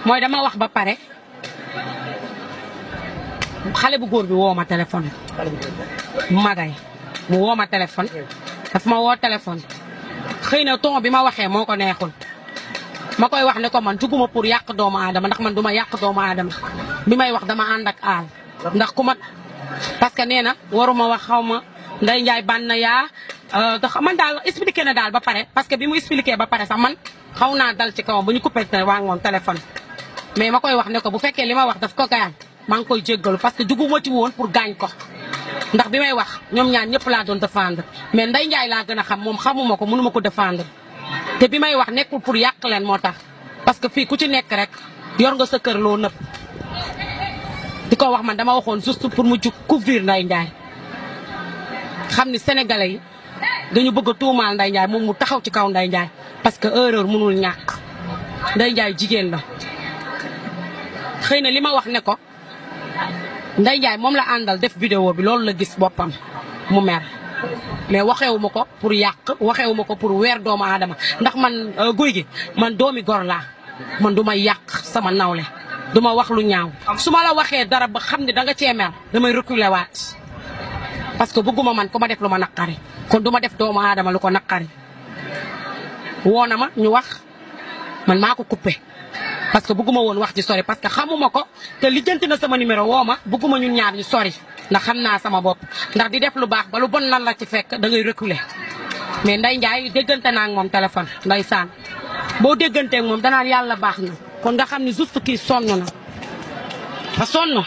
mooy dama wax ba pare xale bu góor bi woo ma téléphone. magay mu woo ma téléphone. daf ma woo téléphone. xëy na ton bi ma waxee moo ko neexul. ma koy wax ne ko man juguma pour yàq doomu aadama ndax man duma yàq doomu aadama bi may wax dama ànd ak aal. ndax ku ma parce que nee na waruma wax xaw ma Ndeye Ndiaye ban na yaa man daal expliqué na daal ba pare parce que bi mu expliqué ba pare sax man xaw naa dal ci kawam bu ñu coupé waa ngoon téléphone. mais ma koy wax ne ko bu fekkee li ma wax daf ko gaañ maa ngi koy jéggalu parce que juguma ci woon pour gaañ ko. ndax bi may wax ñoom ñaar ñëpp laa doon défendre mais Ndeye Ndiaye laa gën a xam moom xamuma ko mënuma ko défendre. te bi may wax nekkul pour yàq leen moo tax parce que fii ku ci nekk rek yor nga sa kër loo nëpp. di ko wax man dama waxoon juste pour mu jug couvrir Ndeye Ndiaye xam ni sénégalais yi dañu bëgg a tuumaal Ndeye Ndiaye moom mu taxaw ci kaw Ndeye Ndiaye parce que erreur mënul ñàkk. Ndeye Ndiaye jigéen la xëy na li ma wax ne ko Ndeye Ndiaye moom la àndal def vidéo bi loolu la gis boppam mu mer mais waxewu ma ko pour yàq waxewu ma ko pour weer doomu aadama ndax man guy gi man doomi gor laa man du may yàq sama nawle du ma wax lu ñaaw su ma la waxee dara ba xam ne danga cee mer damay reculer waat parce que bëgguma man ku ma def lu ma naqari kon du ma def doomu aadama lu ko naqari woo na ma ñu wax man maa ko coupé parce que bëgguma woon wax ci sori parce que xamuma ko te lijjanti na sama numéro woo ma bëgguma ñun ñaar ñu sori ndax xam naa sama bopp ndax di def lu baax ba lu bon lan la ci fekk da ngay reculer mais Ndeye Ndiaye déggante naa ak moom téléphone ndeysaan boo dégganteeg moom danaan yàlla baax na kon nga xam ne juste kii sonn na fa sonn